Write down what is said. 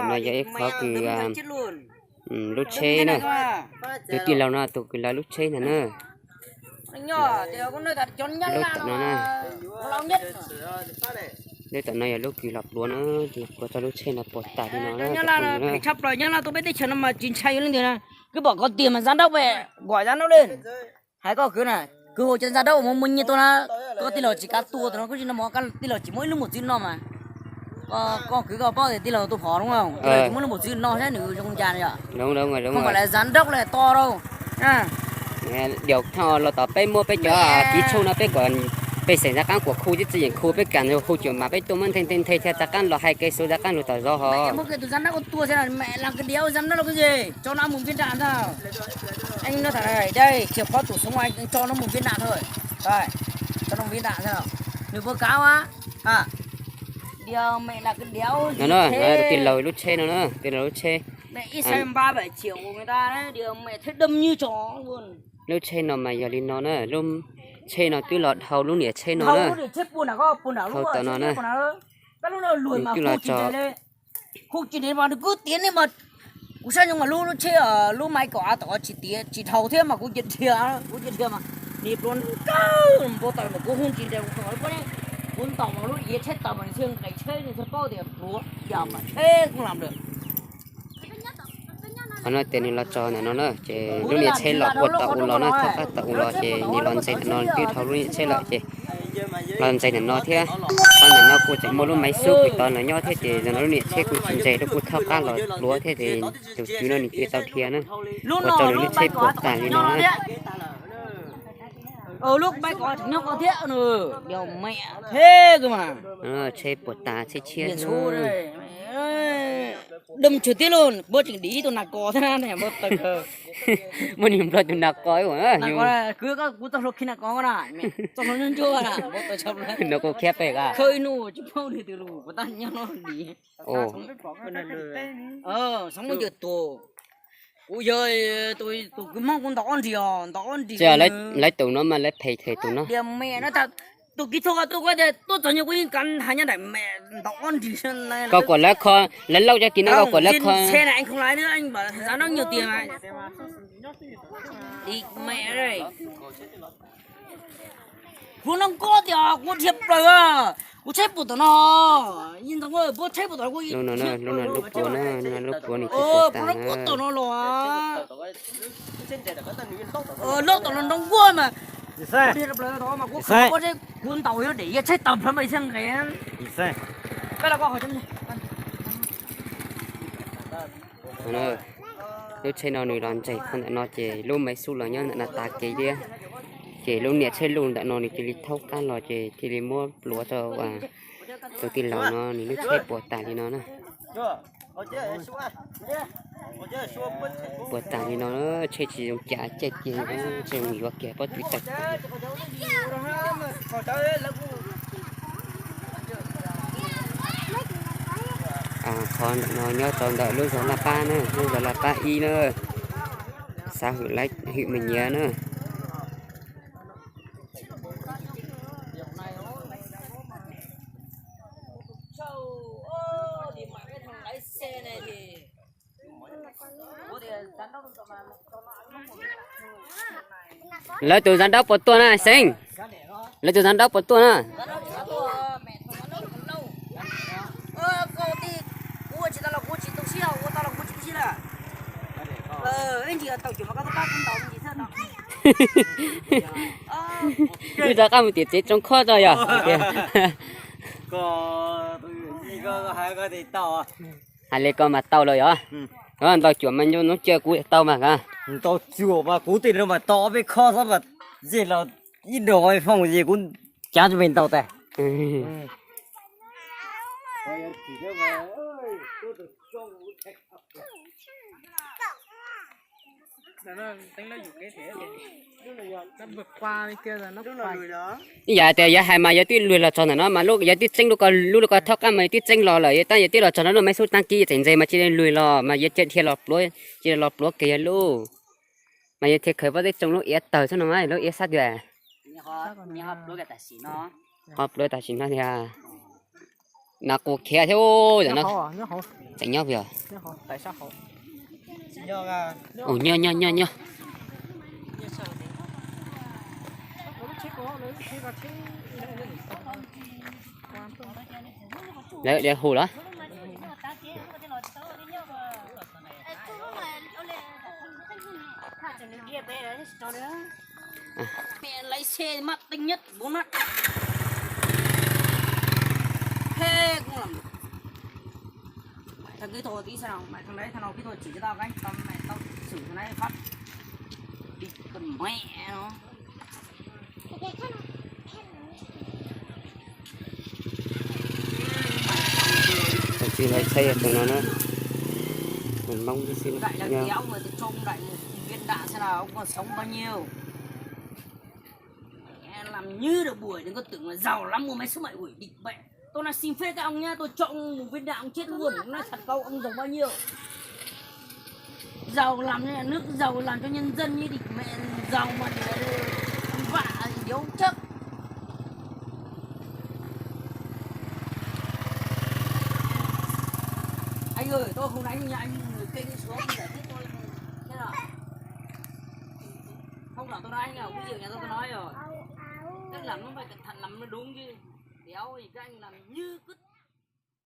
No yog ib qhov kws lub tsheb na, tus tij laug no tus kws lawv lub tsheb ntag na. Lub tom no na, lub tom no yog lub kws los pluav na, pluav txog lub tsheb no puas tas li no na. Kwv pom koj tiag mas za nraub pem, kuam za nraub li. Hais koj kwv na, kwv hu cov za nraub mus muaj nyiaj tuaj na, koj tij laug tsis kav tua tus no, koj tsis no mus, koj tij laug tsis muaj ib lub npaum txwv no mas. Koj kwv koj paub tias tij laug tus phom no, tij laug tsis muaj lub npaum txwv no saib nws zoo cas no yom. Zoo, pom lawv za nraub lawm to rau. Yog thaj los tom peb muab peb cov kiv tshuj no peb kom pej xeem za qaab kuas khu tib txwv yeem khu peb kam hu cuam mas peb tuaj muab nthe nthe nthe thiab za qaab los hais kev xwv za qaab lug tom zov hos. No na, tij laug lub tsheb no na, tij laug lub tsheb. Lub tsheb no mas yog li no na, lub tsheb no twb los dhau lub niam tsheb no na. Dhau tom no na. Nws twb los tso. Kuv saib zoo mas lub lub tsheb, lub maiv kaum av tom tsis tiav tsis dhau thiab mas kuv cia dhia, kuv cia dhia mas nim pluav kawg npau taws mas kuv hu tsis nres kuv ntaus mas lub iav tsheb taws mas nws thiaj nqes tsheb, nws thiaj paub tias pluav yam mas tsheb kuj lam lawm. Qhov no ces nws los tso ntawm no na, ces lub niam tsheb los puag tom u los na, tom qab tom u los ces nws los ntxees ntawm no twb dhau lub niam tsheb lawm ces los ntxees ntawm no thiab. Qhov ntawm no kuj tseem muaj lub maiv xub kws tod los nyob thiab ces ntawm no lub niam tsheb kuj tsis ntxees rau, kuj thaub qab los pluav thiab ces tus kwv no nws cia tau dhia na. Ua rau nws lub tsheb puas tas li no na. Tsheb puas tas tsheb tshiab. Dab tsi thiab lauj, npua tseem dim ib tug nas kos thiab na. Muab nws nplua tus nas kos. Kuv txoj hlua khi nas kos na, txoj hlua nyob ncuab na. No kuv khiab pem a. Khawb ib hnub tsis paub nws twg lus, kuv tab nyob no dim. Xyov muaj ncawg tus, kuv yog tus kwv Hmoob kuv ntaus ob nrig os, ntaus ob nrig. Lawv tus no mas lawv phem them tus no. Diam me no, tus kiv thua tuaj kuv tias tuaj txog nyob kuv yeej kav hais nyob daim me ntaus ob nrig. Koj kom lawv kho, lawv laub cov kiv no koj kom lawv kho. Kuv no nkob tias kuv dhia plaws, kuv tsheb puas tom no, yeej ntoo puab tsheb puas tom no. Lub no, lub no lub puav na, lub no lub puav nws tsheb puas tas na. Lub tom no nroo nkuaj mas. Kuv ntaus yuav dem yog tsheb tawm plhawv mas thiaj nqes. Lub tsheb no nws los ntseg qhov ntawm no ces lub maiv xub los nyob ntawm no tas kev thiab. Ces lub niam tsheb luj ntawm no nws cia li thaub qab los ces cia li muab pluav rau tus tij laug no nws lub tsheb puas tas li no na. Puas tas li no, tsheb tsis zoo cas caij ces tsis zoo yuav kiag pob tw tawg tas. Qhov ntawm no nyob rau ntawm lub zos Laj Pab na, lub zos Laj Pab ib na, xav hwm laiv hwm me nyiav na. Lawv tus zaj nraub puas tuaj na Xeeb? Lawv tus zaj nraub puas tuaj na? Wb rov qab mus tim tsev tsoo khob tso yog. Hais li ko mas tau los yog? Ntaus cuam mas nco hnub caw kuv tau mas ka. Ntaus cuam mas kuv tej no mas tau ob peb khob xwb mas, yej los ib dos foom ces kuv cav tsis ntaus tas. Ib yam tias yog hais mas yog twb luag los txog ntawm no mas yog twb txeeb lub ko, lub ko thaub qab mas yog twb txeeb los lawm, tab yog twb los txog no lub maiv xub tag kis yog txawm ntxeg mas cia li luag los mas yog cia dhia los pluav, cia li los pluav kiag yog lub. Mas yog thiaj khaws pob zeb tsoo lub iav tawg xwb no mas lub iav sab twg. Ho pluav tam sim no tiag. No kuv khiav thiab, tam no tseem nyob pem. Nyob nyob nyob nyob. Lawv hu los? Lái xe mát tinh nhất bốn mắt. Thế cũng làm được. Thằng kỹ thuật tí sao? Mày thằng đấy, thằng nào kỹ thuật chỉ cho tao cái, tao, mày, tao thử thằng đấy phát. Đi con mẹ nó. Tsis lái xe tus no na. Mình mong cái xin Đại nó kéo mà tôi trông đại một viên đạn xem là ông còn sống bao nhiêu. Mẹ làm như được buổi đừng có tưởng là giàu lắm mua máy xúc mẹ ủi địch mẹ. Tôi là xin phép các ông nhá, tôi cho ông một viên đạn ông chết luôn, ông nói thật câu ông giàu bao nhiêu. Giàu làm cho nhà nước, giàu làm cho nhân dân như địch mẹ, giàu mà để ăn vạ thì ông chấp. Anh ơi, tôi không đánh nha, anh người kênh xuống giải thích tôi thế nào. Không bảo tôi nói anh à, ví dụ nhà tôi, tôi nói rồi. Cách làm nó phải cẩn thận lắm mới đúng chứ. Đéo thì các anh làm như cứ